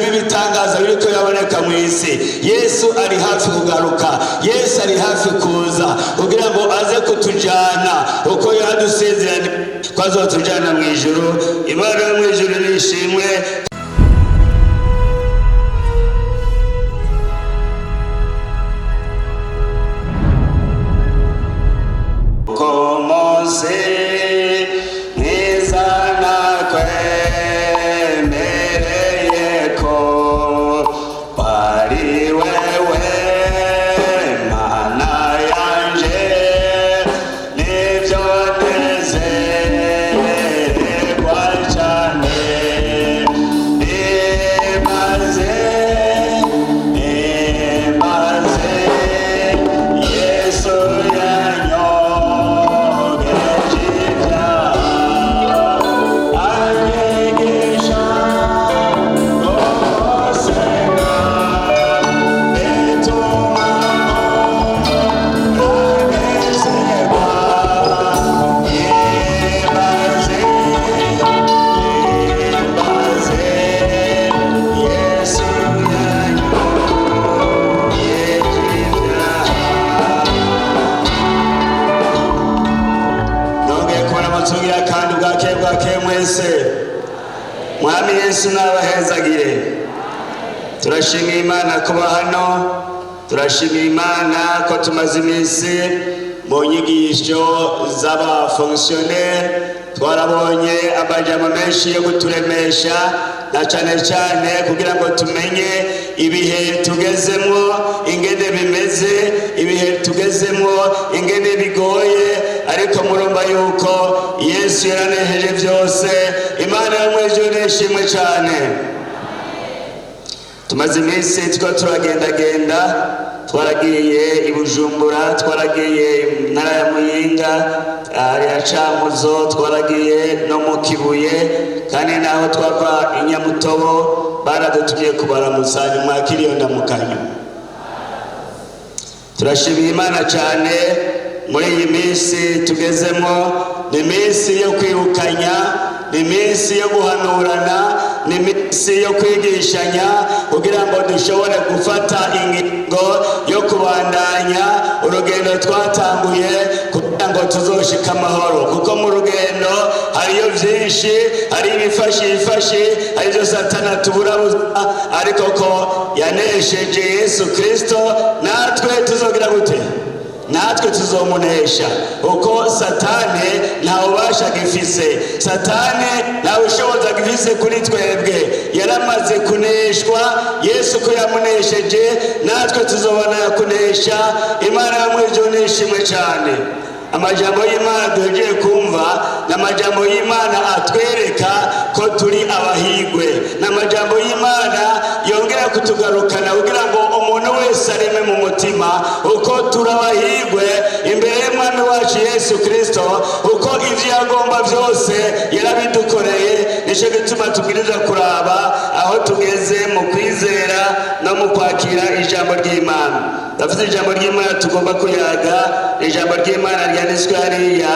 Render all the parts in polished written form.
b'ibitangaza biriko biraboneka mu isi. Yesu ari hafi kugaruka, Yesu ari hafi kuza kugira ngo aze kutujana uko yadusezeranye ko azotujana mu ijuru. Imana yo mu ijuru nishimwe. Komonse mwiza nakwemereye ko wari wewe Mana yanje, nivyo nezererwa cane. Nimaze, nimaze, Yesu yanyogeje ibyaha, anyigisha gusenga, bituma ntanezerwa. Nimaze, nimaze, Yesu yanyogeje ibyaha. Nongeye kubona amatungira kandi bwake bwake mwese. Mwami Yesu nabahezagire. Turashimira Imana kuba hano, turashimira Imana ko tumaze iminsi mu nyigisho z'abafonctionnaire. Twarabonye amajambo menshi yo kuturemesha, na cane cane kugira ngo tumenye ibihe tugezemwo ingene bimeze, ibihe tugezemwo ingene bigoye, ariko murumva yuko Yesu yaranejeje byose. Imana yo mw'ijuru nishimwe cane. Tumaze iminsi turiko turagendagenda, twaragiye i Bujumbura, twaragiye mu ntara ya Muyinga, hariya Cankuzo, twaragiye no mu Kibuye, kandi naho twava i Nyamutobo baradutumye kubaramutsa. Nimwakire iyo ndamukanyo. Turashimira Imana cyane muri iyi minsi tugezemo. Ni iminsi yo kwibukanya, ni iminsi yo guhanurana, ni iminsi yo kwigishanya kugira ngo dushobore gufata ingingo yo kubandanya urugendo twatanguye kugira ngo tuzoshike amahoro, kuko mu rugendo hariyo byinshi, hari ibifashi ibifashi, hari ibyo Satana tuburabuza, ariko ko yanesheje Yesu Kristo, natwe tuzogira gute? Natwe tuzomunesha, kuko Satane nta bubasha agifise, Satane nta bushobozi agifise kuri twebwe, yaramaze kuneshwa. Yesu ko yamunesheje, natwe tuzobona yakunesha. Imana yo mw'ijuru nishimwe cyane. Amajambo y'Imana duhejeje kumva ni amajambo y'Imana atwereka ko turi abahigwe, ni amajambo y'Imana yongera kutugarukana kugira ngo umuntu wese areme mu mutima uko turi abahigwe imbere y'Umwami wacu Yesu Kristo, uko ivyo yagomba byose yarabidukoreye. Nicyo gituma tubwiriza kuraba aho tugeze mu kwizera no mu kwakira ijambo ry'Imana. Ndafite ijambo ry'Imana tugomba kuyaga, ijambo ry'Imana ryanditswe hariya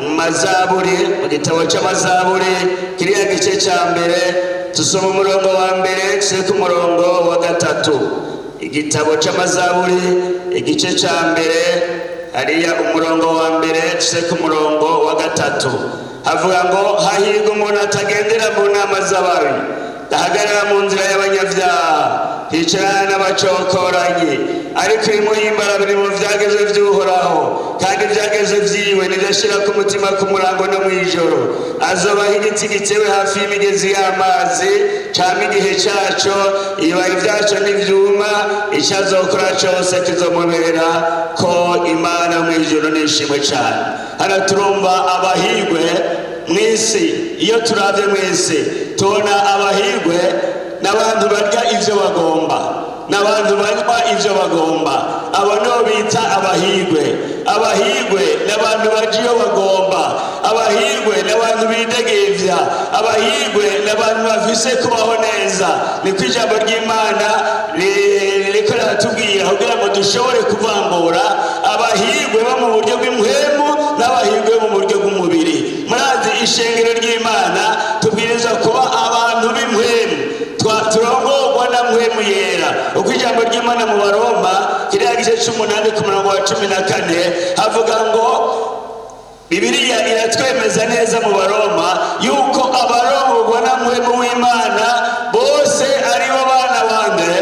mu Mazaburi, mu gitabo cy'Amazaburi, kiriya gice cya mbere, tusoma umurongo wa mbere tuse ku murongo wa gatatu. Igitabo cy'Amazaburi, igice cya mbere, hariya umurongo wa mbere tuse ku murongo wa gatatu, havuga ngo: hahirwa umuntu atagendera mu nama z'ababi, ahagarara mu nzira y'abanyabyaha, hicarana n'abacokoranyi, ariko ibimuhimbara biri mu vyageze vy'Uhoraho, kandi ivyageze vyiwe nivyo ashira ku mutima ku murango no mw'ijoro. Azobaho igiti gitewe hafi y'imigezi y'amazi, cama igihe caco, ibibabi vyaco ntivyuma, ico azokora cose kizomubera ko. Imana mw'ijuru nishimwe cane. Hano turumva abahigwe mw'isi. Iyo turavye mw'isi tubona abahigwe n'abantu barya ivyo bagomba, n'abantu banywa ivyo bagomba. Abo nibo bita abahigwe. Abahigwe n'abantu baja iyo bagomba, abahigwe n'abantu bidegevya, abahigwe n'abantu bafise kubaho neza. Niko ijambo ry'Imana ririko riratubwira kugira ngo dushobore kuvangura abahigwe bo mu buryo bw'impwemu n'abahigwe bo mu buryo bw'umubiri. Murazi, ishengero ry'Imana tubwirizwa kuba abantu b'impwemu, turongorwa. ry'Imana mu Baroma, kiriya gice c'8 ku murongo wa 14, havuga ngo Bibiliya iratwemeza neza mu Baroma yuko abarongorwa na Mpwemu w'Imana bose aribo bana bande,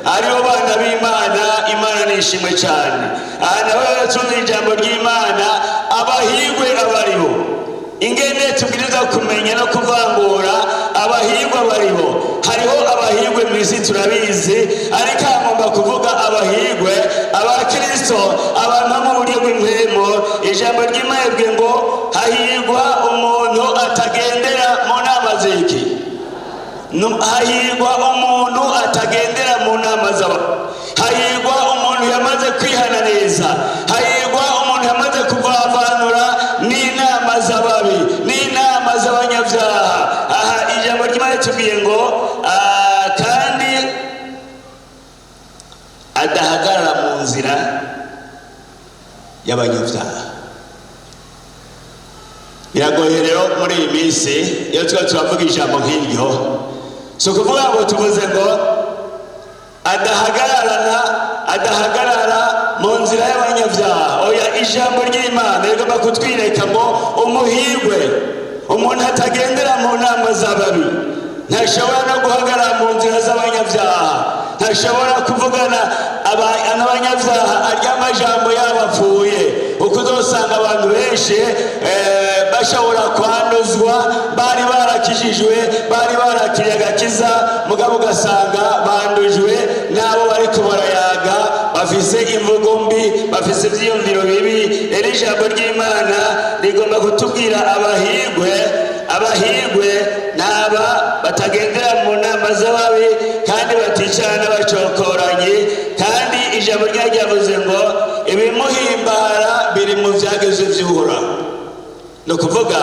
aribo bana b'Imana. Imana nishimwe cyane. Aha naho rero ijambo ry'Imana, abahigwe abaribo, ingene tubwiriza kumenya no kuvangura abahigwa baribo. Hariho abahigwe mu isi turabizi, ariko hagomba kuvuga abahigwe abakristo, abantu mu buryo bw'impwemu. Ijambo ry'Imana rivuga ngo hahigwa umuntu atagendera mu nama z'iki, hahigwa umuntu atagendera mu nama z'abantu, hahigwa umuntu yamaze kwihana neza, hahigwa umuntu yamaze kuvavanura n'inama z'ababi n'inama z'abanyabyaha. Aha ijambo ry'Imana ritubwiye ngo kandi adahagarara mu nzira y'abanyabyaha. Biragoye rero muri iyi minsi iyo tuba turavuga ijambo nk'iryo, si ukuvuga ngo tuvuze ngo adahagarara mu nzira y'abanyabyaha. Oya, ijambo ry'Imana rigomba kutwereka ngo umuhigwe umuntu atagendera mu nama z'ababi, ntashobora no guhagarara mu nzira z'abanyabyaha, ntashobora kuvugana n'abanyabyaha arya amajambo yabo apfuye. Uko uzosanga abantu benshi bashobora kwanduzwa, bari barakijijwe, bari barakiriye agakiza, mugabo ugasanga bandujwe n'abo bariko barayaga, bafise imvugo mbi, bafise ivyiyumviro bibi. Rero ijambo ry'Imana rigomba kutubwira abahigwe, abahigwe n'aba batagendera mu nama z'ababi kandi baticara n'abacokoranyi. Kandi ijambo ryavuze ngo ibimuhimbara biri mu vyagezwe vy'Uhoraho. Ni ukuvuga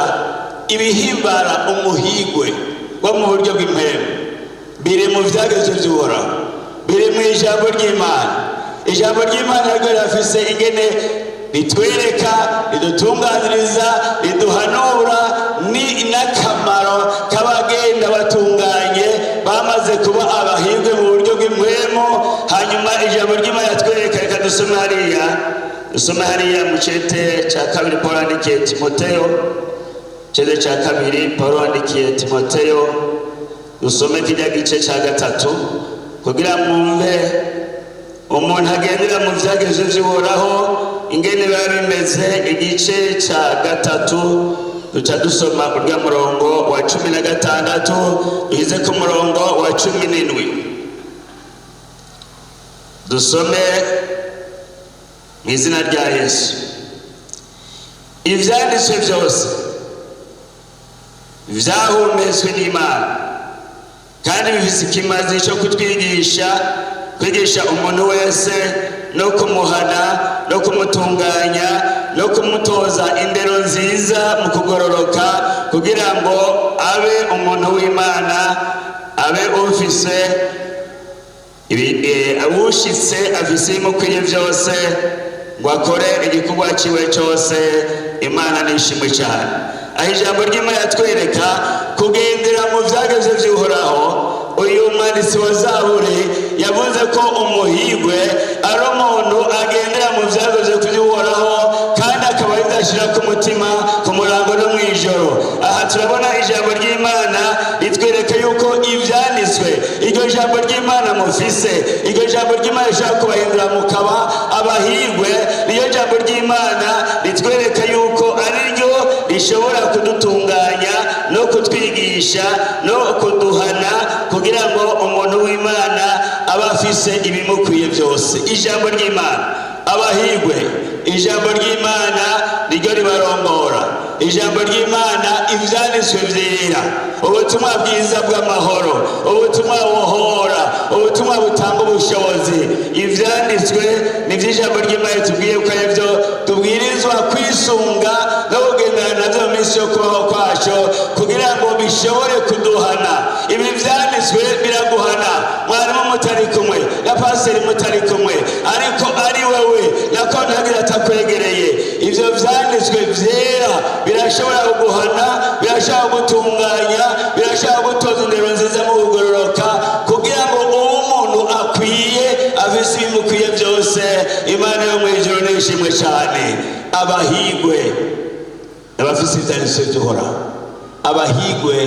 ibihimbara umuhigwe wo mu buryo bw'impwemu biri mu vyagezwe vy'Uhoraho, biri mu ijambo ry'Imana. Ijambo ry'Imana ryo rirafise ingene ritwereka, ridutunganiriza, riduhanura, ni n'akamaro k'abagenda batunganye bamaze kuba abahirwe mu buryo bw'impwemu. Hanyuma ijambo ry'Imana twereka, reka dusome hariya, dusome hariya mu cete cya kabiri Paul yandikiye Timoteyo, cete cya kabiri Paul yandikiye Timoteyo, dusome kirya gice cya 3 kugira mwumve umuntu agendera mu vyagezwe vy'Uhoraho ingene biba bimeze. Igice cya 3 duca dusoma urya murongo wa 16 duhize ku murongo wa 17. Dusome mu izina rya Yesu. Ivyanditswe vyose vyahumetswe n'Imana kandi bifise ikimazi cyo kutwigisha, kwigisha umuntu wese no kumuhana no kumutunganya no kumutoza indero nziza mu kugororoka, kugira ngo abe umuntu w'Imana, abe ufise ushitse afise ibimukwiye byose ngo akore igikorwa ciwe cyose. Imana nishimwe cyane. Aho ijambo ry'Imana yatwereka kugendera mu vyagezwe vy'Uhoraho. Uyu mwanditsi wa Zaburi yavuze ko umuhigwe ari umuntu agendera mu vyagezwe vy'Uhoraho kandi akaba bidashira ku mutima ku murango no mw'ijoro. Aha turabona ijambo ry'Imana ritwereka yuko ivyanditswe, iryo jambo ry'Imana mufise, iryo jambo ry'Imana rishobora kubahindura mukaba abahirwe. Niyo jambo ry'Imana ritwereka yuko ari ryo rishobora kudutunganya no kutwigisha no kuduhana kugira ngo umuntu w'Imana abe afise ibimukwiye byose. Ijambo ry'Imana, abahigwe, ijambo ry'Imana niryo ribarongora. Ijambo ry'Imana, ivyanditswe vyera, ubutumwa bwiza bw'amahoro, ubutumwa buhora, ubutumwa butanga ubushobozi. Ivyanditswe nivyo ijambo ry'Imana ritubwiye ko arivyo tubwirizwa kwisunga no kugendana navyo mu minsi yo kubaho kwacu kugira ngo bishobore kuduhana. Ibi vyanditswe biraguhana, mwarimu mutari kumwe na pasiteri mutari kumwe, ariko ari wewe nako ntagira atakwegereye. Ivyo vyanditswe vyera birashobora kuguhana, birashobora kugutunganya, birashobora gutoza indero nziza mu kugororoka kugira ngo uwo umuntu akwiye afise Abahigwe abafise ivyanditswe vy'Uhoraho, abahigwe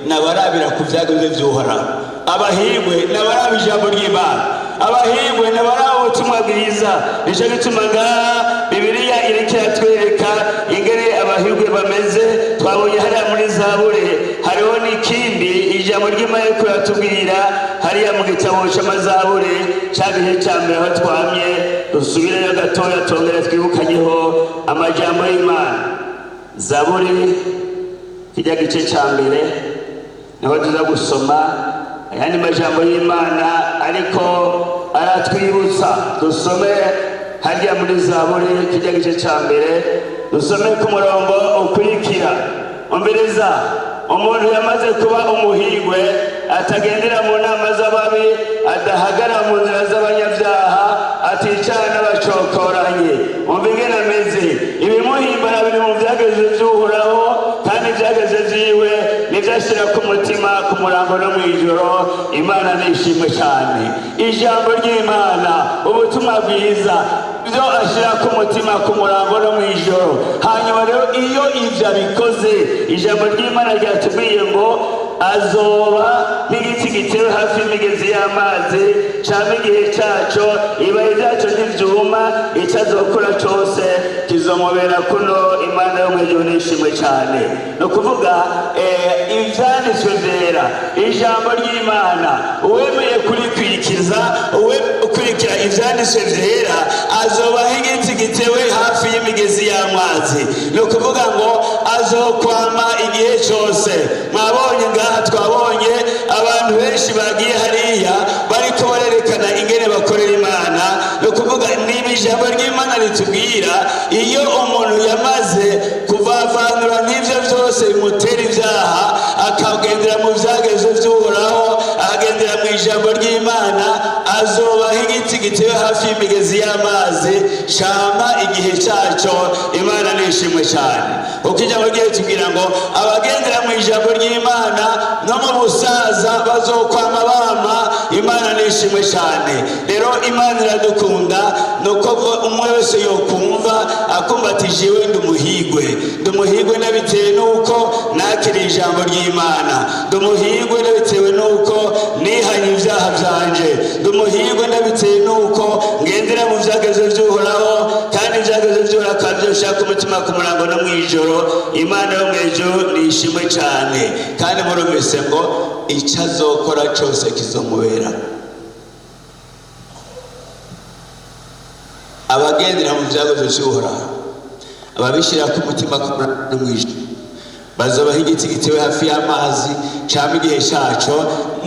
n'abarabira ku vyagezwe vy'Uhoraho, abahigwe n'abaraba ijambo ry'Imana, abahigwe n'abaraba ubutumwa bwiza. Nico gituma ngaha Bibiliya iriko iratwereka ingene abahigwe bameze. Twabonye hariya muri Zaburi, hariho n'ikindi ijambo ry'Imana ririko riratubwira hariya mu gitabo c'Amazaburi, ca gice ca mbere aho twamye. Dusubireyo gatoya, tongere twibukanyeho amajambo y'Imana. Zaburi kijya gice ca mbere niho tuza gusoma ayandi majambo y'Imana ariko aratwibutsa. Dusome harya muri Zaburi kijya gice ca mbere, dusome ku murongo ukurikira. Umviriza: umuntu yamaze kuba umuhigwe atagendera mu nama z'ababi, adahagarara mu nzira z'abanyabyaha, aticara n'abacokoranyi. Umva ingene ameze: ibimuhimbara biri mu vyagezwe vy'Uhoraho, kandi ivyagezwe vyiwe nivyo ashira ku mutima ku murango no mw'ijoro. Imana nishimwe cyane. Ijambo ry'Imana, ubutumwa bwiza, byo ashira ku mutima ku murango no mw'ijoro. Hanyuma rero iyo ivyo abikoze, ijambo ry'Imana ryatubwiye ngo azoba nk'igiti gitewe hafi y'imigezi y'amazi, cama igihe caco, ibibabi vyaco ntivyuma, ico azokora cose kizomubera kuno. Imana yo mw'ijuru nishimwe cane. Ni ukuvuga ivyanditswe vyera, ijambo ry'Imana, uwemeye kurikurikiza, uwemeye gukurikira ivyanditswe vyera, azoba nk'igiti gitewe hafi y'imigezi y'amazi. Ni ukuvuga ngo azokwama igihe cose. Mwabonye ngaha, twabonye abantu benshi bagiye hariya bariko barerekana ingene bakorera Imana. Ni ukuvuga niba ijambo ry'Imana ritubwira, iyo umuntu yamaze kuvavanura n'ivyo vyose bimutera ivyaha, akagendera mu vyagezwe vy'Uhoraho, akagendera mu ijambo ry'Imana, azoba nk'igiti gitewe hafi y'imigezi y'amazi, cama igihe caco. Imana nishimwe cyane, kuko ijambo ryiwe ritubwira ngo abagendera mu ijambo ry'Imana no mu busaza bazokwama bama. Imana nishimwe cyane. Rero Imana iradukunda, nuko umwe wese yokumva akumva ati: "Jewe ndi umuhigwe, ndi umuhigwe nabitewe nuko nakiriye ijambo ry'Imana, ndi umuhigwe nabitewe nuko nihanye ibyaha byanje, ndi umuhigwe nabitewe nuko ngendera mu vyagezwe vy'Uhoraho, kandi ivyagezwe vy'Uhoraho akaba vyoshaka umutima ku murango no mw'ijoro." Imana yo mw'ijuru nishimwe cyane. Kandi murumvise ngo icyo azokora cose kizomubera. Abagendera mu vyagezwe vy'Uhoraho, ababishyira ku mutima ku murango no mw'ijoro, bazobaho igiti gitewe hafi y'amazi, cama igihe caco,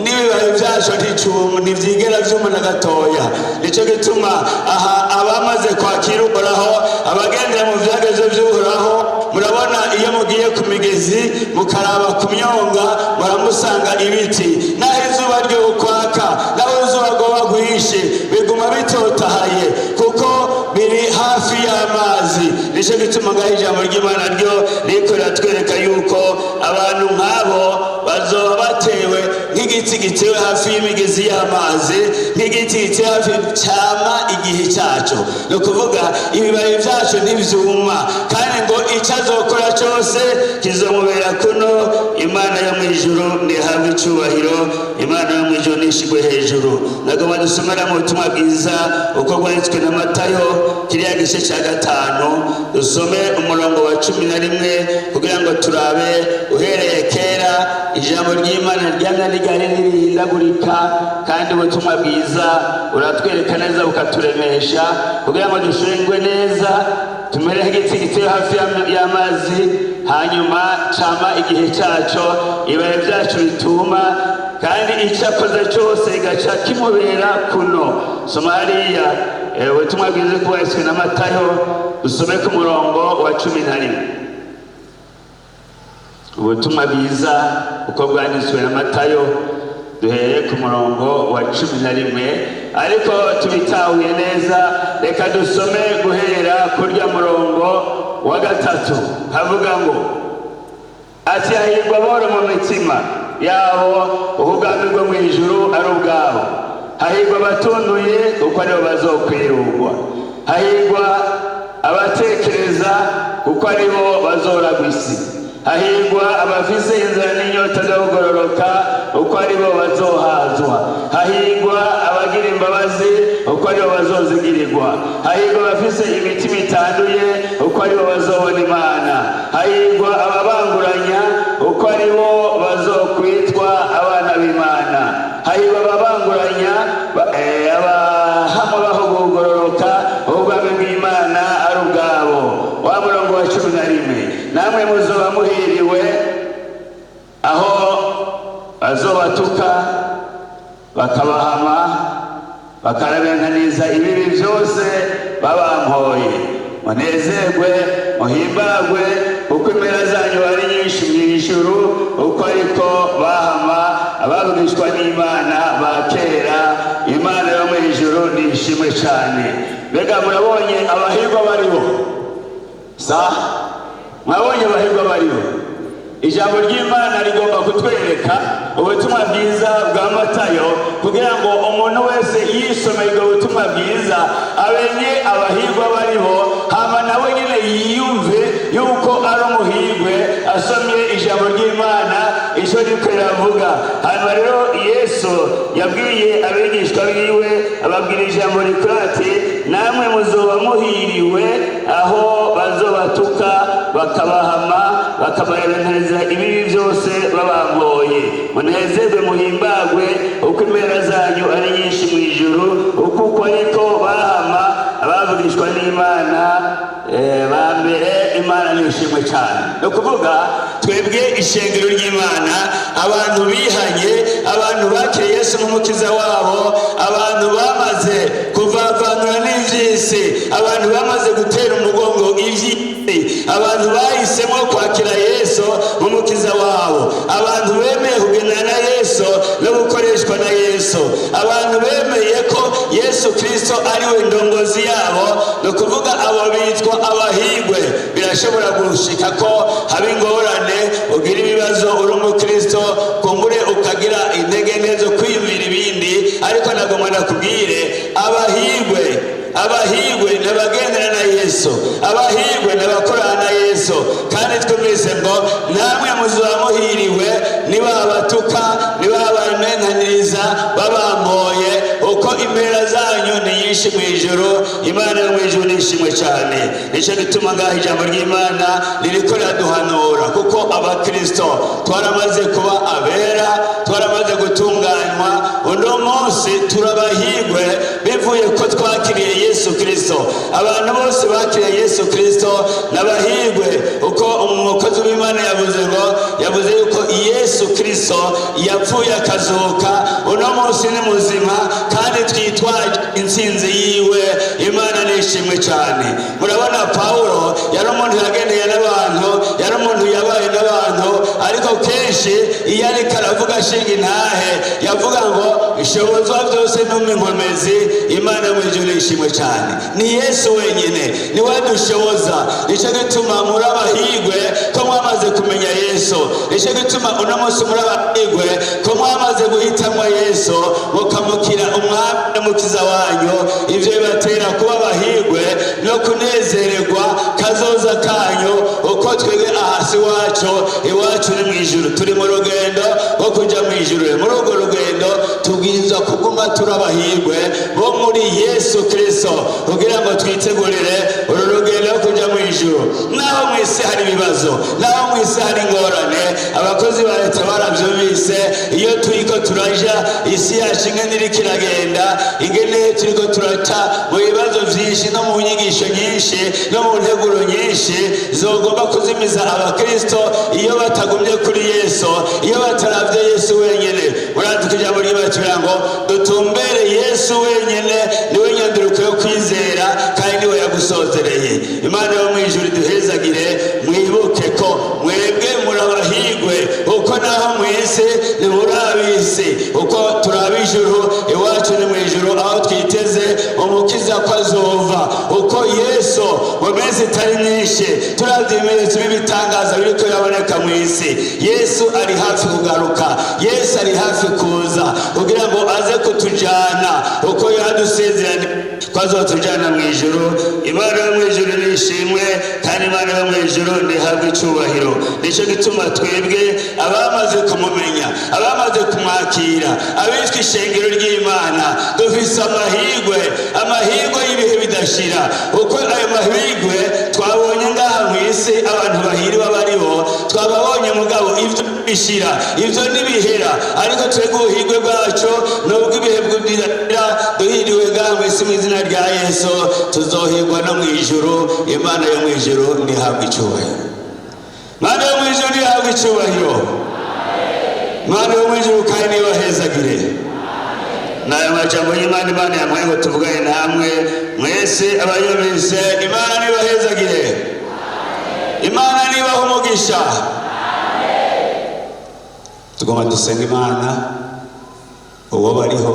n'ibibabi vyaco nticuma, ntivyigera vyuma na gatoya. Nico gituma aha abamaze kwakira Uhoraho, abagendera mu vyagezwe vy'Uhoraho, murabona iyo mugiye ku migezi mukaraba ku myonga, muramusanga ibiti, naho izuba ryokwaka, naho izuba rwoba rwinshi, biguma bitotahaye kuko biri hafi y'amazi. Nico gituma ngaho ijambo ry'Imana ryo riko riratwereka yuko abantu nk'abo bazoba batewe nk'igiti gitewe hafi y'imigezi y'amazi, nk'igiti gitewe hafi, cama igihe cyaco. Ni ukuvuga ibibabi vyaco ntivyuma, kandi ngo icyo azokora cose kizomubera kuno. Imana yo mu ijuru ntihabwe icubahiro, Imana yo mu ijuru nishigwe hejuru. Nagomba dusomera mu butumwa bwiza uko bwanditswe na Matayo, kiriya gice cya gatanu, dusome umurongo wa 11, kugira ngo turabe uhereye kera ijambo ry'Imana ryamye rigari ntirihindagurika, kandi ubutumwa bwiza uratwereka neza, bukaturemesha kugira ngo dushengwe neza, tumere nk'igiti giteye hafi y'amazi, hanyuma cama igihe cyaco, ibibabi byacu bituma, kandi icyo akoze cyose gaca kimubera kuno. Soma hariya ubutumwa bwiza kubahitswe na Matayo, dusome ku murongo wa 11. Ubutumwa bwiza uko bwanditswe na Matayo, duhereye ku murongo wa 11, ariko tubitahuye neza, reka dusome guhera kurya murongo wa gatatu. Havuga ngo ati: "Hahirwa aboro mu mitima yabo, ubwami bwo mu ijuru ari ubwabo. Hahirwa abatunduye, kuko aribo bazokwirugwa. Hahirwa Abatekereza, kuko aribo bazoragwa isi. Hahirwa abafise inzara n'inyota zo kugororoka, uko aribo bazohazwa. Hahirwa abagira imbabazi, uko aribo bazozigirirwa. Hahirwa abafise imitima itanduye, uko aribo bazobona Imana. Hahirwa ababanguranya, uko aribo bazokwitwa abana b'Imana. Hahirwa ababanguranya, abahama baho kugororoka, ubwami bw'Imana ari ubwabo. Wa murongo wa 11: namwe muzoba muhiriwe aho bazobatuka, bakabahama, bakarabenganiza ibibi byose babampoye. Munezerwe, muhimbagwe, kuko impera zanyu ari nyinshi mu ijuru, uko ariko bahama abavugishwa n'Imana ba kera. Imana yo mu ijuru ni ishimwe cyane. Mbega murabonye abahirwa bariho? Sa mwabonye abahirwa bariho? Ijambo ry'Imana rigomba kutwereka ubutumwa bwiza bwa Matayo, kugira ngo umuntu wese yisomeye ubwo butumwa bwiza amenye abahirwa bariho, hama nawe nyine yiyumve yuko ari umuhirwe asomye ijambo ry'Imana icyo riko riravuga. Hanyuma rero Yesu yabwiye abigishwa biwe, ababwira ijambo rikora ati: namwe muzoba muhiriwe aho bazobatuka, bakabahama, bakabaremereza ibibi byose babamboye. Munezerwe, muhimbagwe, uko impera zanyu ari nyinshi mu ijuru, uko ariko bahama abavugishwa n'Imana ba mbere. Imana ni ishimwe cyane. Ni ukuvuga twebwe ishengero ry'Imana, abantu bihanye, abantu bakiriye Yesu nk'umukiza wabo, abantu bamaze kuvavanura n'iby'isi, abantu bamaze gutera umugongo iby'isi, abantu bahisemo kwakira Yesu nk'umukiza wabo, abantu bemeye kugendana na Yesu no gukoreshwa na Yesu, abantu bemeye ko Yesu Kristo ari we ndongozi yabo, ni ukuvuga abo bitwa abahigwe. Birashobora gushika ko haba ingorane, ugira ibibazo uri umukristo, kumbure ukagira intege nke zo kwiyumvira ibindi, ariko nagomba nakubwire: abahigwe, abahigwe n'abagendana na Yesu, abahigwe n'abakorana na Yesu. Kandi twumvise ngo namwe muzoba muhiriwe nibabatuka, nibabamenaniriza babampoye, uko impera zanyu ni nyinshi mu ijuru. Imana yo mu ijuru ni ishimwe cyane. Nicyo gituma ngaho ijambo ry'Imana ririko riraduhanura, kuko abakristo twaramaze kuba abera, twaramaze gutunganywa. Uno munsi turabahigwe bivuye ko twakiriye Yesu Kristo. Abantu bose bakiriye Yesu Kristo n'abahigwe, uko umukozi w'Imana yavuze ngo, yavuze yuko Yesu Kristo yapfuye akazuka, uno munsi ni muzima, kandi twitwaje intsinzi yiwe. Imana ni ishimwe cyane. Murabona Pawulo yari umuntu yagendeye n'abantu, yari umuntu yabaye n'abantu, ariko kenshi iyo ariko aravuga ashinga intahe yavuga ngo: ishobozwa byose n'inkomezi. Imana mu ijuru ishimwe cyane. Ni Yesu wenyine niwe dushoboza. Nicyo gituma muri abahigwe ko mwamaze kumenya Yesu. Nicyo gituma uno munsi muri abahigwe ko mwamaze guhitamo Yesu, mukamukira umwami n'umukiza wanyu. Ibyo bibatera kuba abahigwe no kunezererwa kazoza kanyu, uko twebwe ahasi iwacu, iwacu ni mu ijuru. Turi mu rugendo rwo kujya mu ijuru. Muri urwo rugendo tubwirizwa kuguma turi abahigwe bo muri Yesu Kristo, kugira ngo twitegurire uru rugendo rwo kujya mu ijuru. Naho mu isi hari ibibazo, naho mu isi hari ingorane, abakozi ba leta barabyumvise. Iyo turiko turaja, isi yacu ingene iriko iragenda, ingene turiko turaca mu bibazo vyinshi, no mu nyigisho nyinshi, no mu nteguro nyinshi zogomba kuzimiza abakristo iyo batagumye kuri Yesu, iyo bataravye Yesu wenyene. Murazi ijambo ry'Imana tubwira ngo dutumbere Yesu wenyene, niwe nyanduruko yo kwizera kandi niwe yagusozereye. Imana yo mu ijuru iduhezagire. Mwibuke ko mwebwe murabahigwe, uko naho mu isi ntimurabisi, uko turaba ijuru. Iwacu ni mu ijuru, aho twiteze umukiza ko azova, uko Yesu mu minsi itari myinshi, turavye ibimenyetso b'ibitangaza biriko biraboneka mu isi, Yesu ari hafi kugaruka. Yesu ari hafi kuza kugira ngo aze kutujana, uko yadusezeranye ko azotujana mu ijuru. Imana yo mu ijuru ni nishimwe kandi Imana yo mu ijuru ntihabwe icyubahiro. Nicyo gituma twebwe abamaze kumumenya, abamaze kumwakira, abitwa ishengero ry'Imana, dufise amahirwe, amahirwe y'ibihe bidashira. Kuko ayo mahirwe twabonye ngaha mu isi, abantu bahiriwe bariho twababonye, mugabo ibyo bishira, ibyo ntibihera. Ariko twebwe ubuhirwe bwacu nubwo ibihe bidashira, duhiriwe ngaha mu isi mu izina rya Yesu, tuzohirwa no mu ijuru. Imana yo mu ijuru ntihabwe icyubahiro. Imana yo mu ijuru ntihabwe icyubahiro. Imana yo mu ijuru kandi nibahezagire. N'ayo majambo y'Imana, Imana yamuhaye ngo tuvugane namwe mwese abayumvise. Imana nibahezagire, Imana nibaha umugisha. Tugomba dusenga Imana. Uwo bariho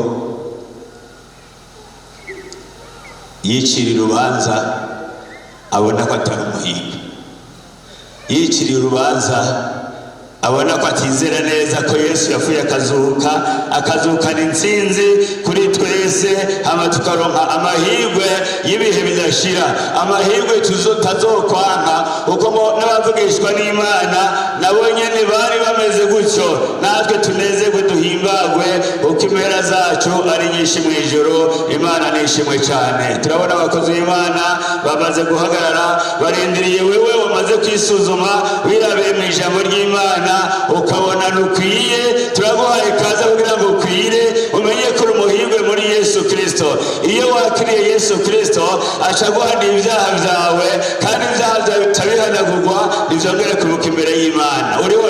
yicira urubanza abona ko atari umuhinga, yiciriye urubanza abona ko atizera neza ko Yesu yapfuye akazuka, akazukana intsinzi kuri twese, hama tukaronka amahirwe y'ibihe bidashira, amahirwe tutazokwanka, kuko n'abavugishwa n'Imana nabo nyene bari bameze gutyo. Natwe tunezerwe, duhimbagwe, kuko impera zacu ari nyinshi mu ijuru. Imana nishimwe cyane. Turabona abakozi b'Imana bamaze guhagarara, barindiriye wewe wamaze kwisuzuma, wirabiye mu ijambo ry'Imana ukabona ntukwiye. Turaguhaye ikaze kugira ngo ukwire, umenye ko uri umuhirwe muri Yesu Kristo. Iyo wakiriye Yesu Kristo, aca guhana ibyaha byawe, kandi ibyaha byawe bica bihanagurwa, ntibyongere kwibuka imbere y'Imana. Uriho,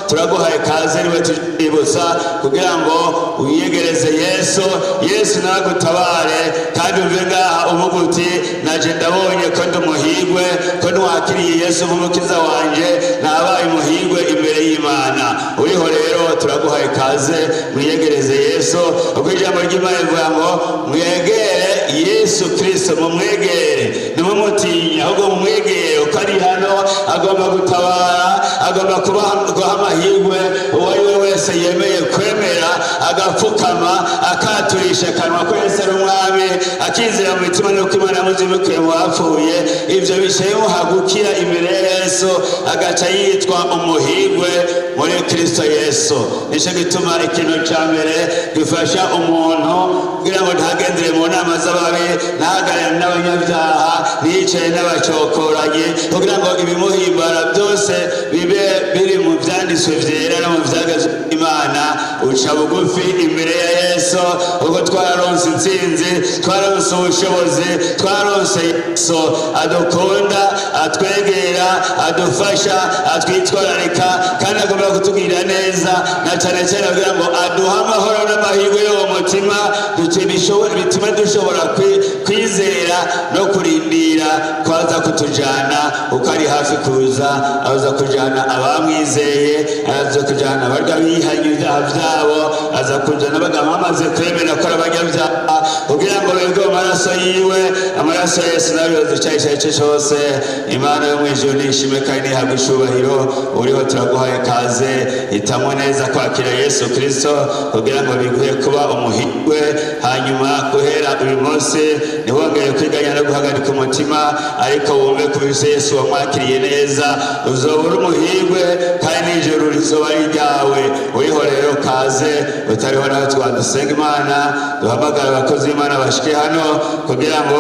turaguhaye ikaze, niwe tubibutsa kugira ngo wiyegereze Yesu, Yesu nagutabare, kandi uve ngaha uvuga uti: naje ndabonye ko ndi umuhirwe, ko ntiwakiriye Yesu nk'umukiza wanje, nabaye umuhirwe imbere y'Imana. Uriho rero, turaguhaye ikaze, mwiyegereze Yesu, kuko ijambo ry'Imana rivuga ngo mwegere Yesu Kristo, mumwegere, ntimumutinye, ahubwo mumwegere uko ari hano. Agomba gutabara, agomba guha amahirwe uwo ari we wese yemeye kwemera, agapfukama, akaturisha akanwa ko Yesu ari umwami, akizera mu mitima nuko Imana yamuzimukiye mu bapfuye. Ibyo bicaye gukira imbere ya Yesu, agaca yitwa umuhirwe muri Kristo Yesu. Nicyo gituma ikintu cya mbere gifasha umuntu kugira ngo ntagendere mu nama z'ababi, ntahagarare n'abanyabyaha, ntiyicare n'abacokoranyi, kugira ngo ibimuhimbara byose bibe biri mu byanditswe byera no mu byagezwe Imana, uca bugufi imbere ya Yesu, kuko twararonse intsinzi, twararonse ubushobozi, twaronse Yesu adukunda, atwegera, adufasha, atwitwararika, kandi agomba kutugirira neza, na cyane cyane kugira ngo aduhe amahoro n'amahirwe yo mu mutima, bituma dushobora kwizera no kurindira ko aza kutujana, uko ari hafi kuza. Aza kujana abamwizeye, aza kujana abarya bihanye ibyaha byabo, aza kujana abagabo bamaze kwemera ko ari abanyabyaha, kugira ngo bebwe mu maraso yiwe. Amaraso ya Yesu nawe yoza icyaha icyo ari cyo cyose. Imana yo mu ijuru nishimwe kandi ntihabwe icubahiro. Uriho, turaguhaye ikaze, hitamo neza kwakira Yesu Kristo kugira ngo biguhe kuba umuhirwe. Hanyuma guhera uyu munsi ntiwongere kwiganya no guhagarika umutima, ariko wumve ko ufise Yesu wamwakiriye neza, uzobura umuhirwe kandi n'ijuru rizoba ari iryawe. Uriho rero, kaze. Utariho nawe, twadusenga Imana, duhamagara abakozi b'Imana bashike hano kugira ngo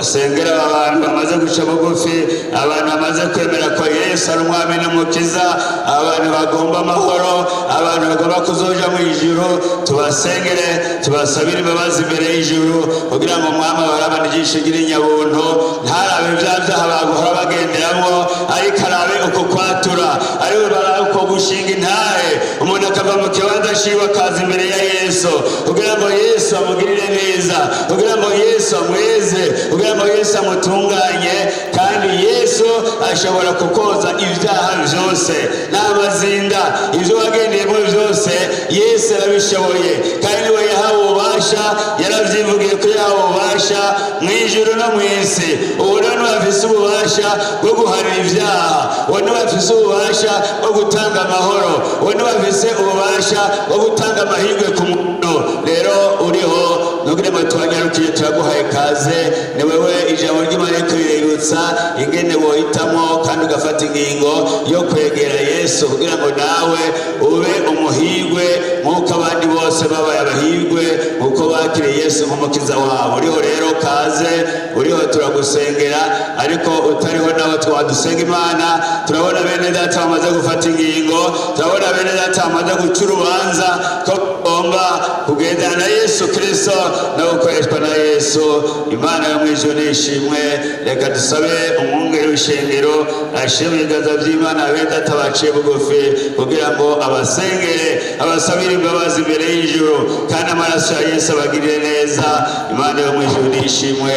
sengera aba bantu bamaze guca bugufi, abantu bamaze kwemera ko Yesu ari umwami n'umukiza, abantu bagomba amahoro, abantu bagomba kuzoja mu ijuru. Tubasengere, tubasabire imbabazi imbere y'ijuru, kugira ngo umwami abarabane ijisho ry'inyabuntu, ntarabe bya byaha baguhora bagenderamwo, ariko arabe uko kwatura, ariwe barabe uko gushinga intahe, umuntu akava mu kibanza ciwe akaza imbere ya Yesu, kugira ngo Yesu amugirire neza, kugira ngo Yesu amweze, kugira ngo Yesu amutunganye. Kandi Yesu ashobora kukoza ibyaha byose n'amazinda, ibyo wagendeyemo byose, Yesu arabishoboye, kandi niwe yahawe ububasha. Yaravyivugiye ko yahawe ububasha mu ijuru no mu isi. Ubu rero niwe afise ububasha bwo guharira ibyaha, uwo niwe afise ububasha bwo gutanga amahoro, uwo niwe afise ububasha bwo gutanga amahirwe ku muntu. Rero uriho, ntugire ngo twanyarukiye, turaguhaye kaze. Ni wewe ijambo ry'Imana riko riributsa. kwibutsa ingene wohitamo kandi ugafata ingingo yo kwegera Yesu kugira ngo nawe ube umuhigwe nk'uko abandi bose babaye abahigwe nk'uko bakiriye Yesu nk'umukiza wabo. Uriho rero kaze, uriho turagusengera, ariko utariho nawe twadusenga Imana. Turabona bene data bamaze gufata ingingo, turabona bene data bamaze guca urubanza ko bagomba kugendana na Yesu Kristo no gukoreshwa na Yesu. Imana yo mu ijuru nishimwe. Reka dusabe umwungeri w'ishengero ashyire mu biganza by'Imana bene data baciye bugufi kugira ngo abasengere, abasabire imbabazi imbere y'ijuru, kandi amaraso ya Yesu abagirire neza. Imana yo mu ijuru nishimwe,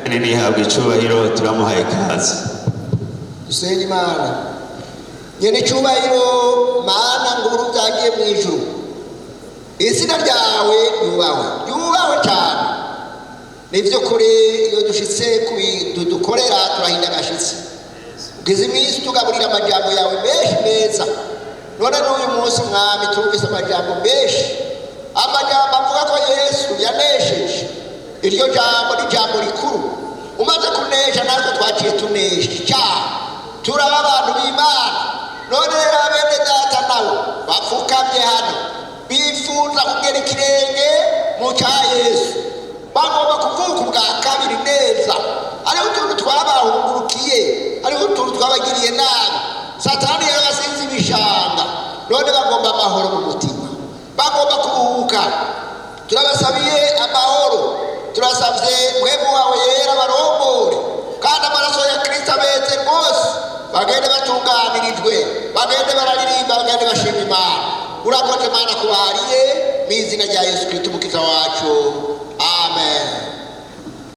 nihabwe icyubahiro. Turamuhaye ikaze. Dusenga Imana nyene icyubahiro. Mana nguru byagiye mu ijuru, izina ryawe ryubahwe, ryubahwe cyane. Ni by'ukuri, iyo dushitse ku bintu dukorera turahinda agashitsi. Ugeze iminsi tugaburira amajambo yawe menshi meza. None n'uyu munsi, Mwami, turumvise amajambo menshi, amajambo avuga ko Yesu yanesheje. Iryo jambo ni ijambo rikuru. Umaze kunesha, natwe twaciye tunesha, turaba abantu b'Imana. None rero bene data nabo bapfukamye hano bifuza kugera ikirenge mu cya Yesu, bagomba kuvuka ubwa kabiri neza. Hariho utuntu twabahungurukiye, hariho utuntu twabagiriye nabi, Satani yarabasize ibishanga. None bagomba amahoro mu mutima, bagomba kuruhuka. Turabasabiye amahoro, turasabye Mpwemu wawe Yera barongore, kandi amaraso ya Kristo abeze rwose, bagende batunganirijwe, bagende bararirimba, bagende bashima Imana. Urakoze Mana kubahariye, mu izina rya Yesu Kristo umukiza wacu.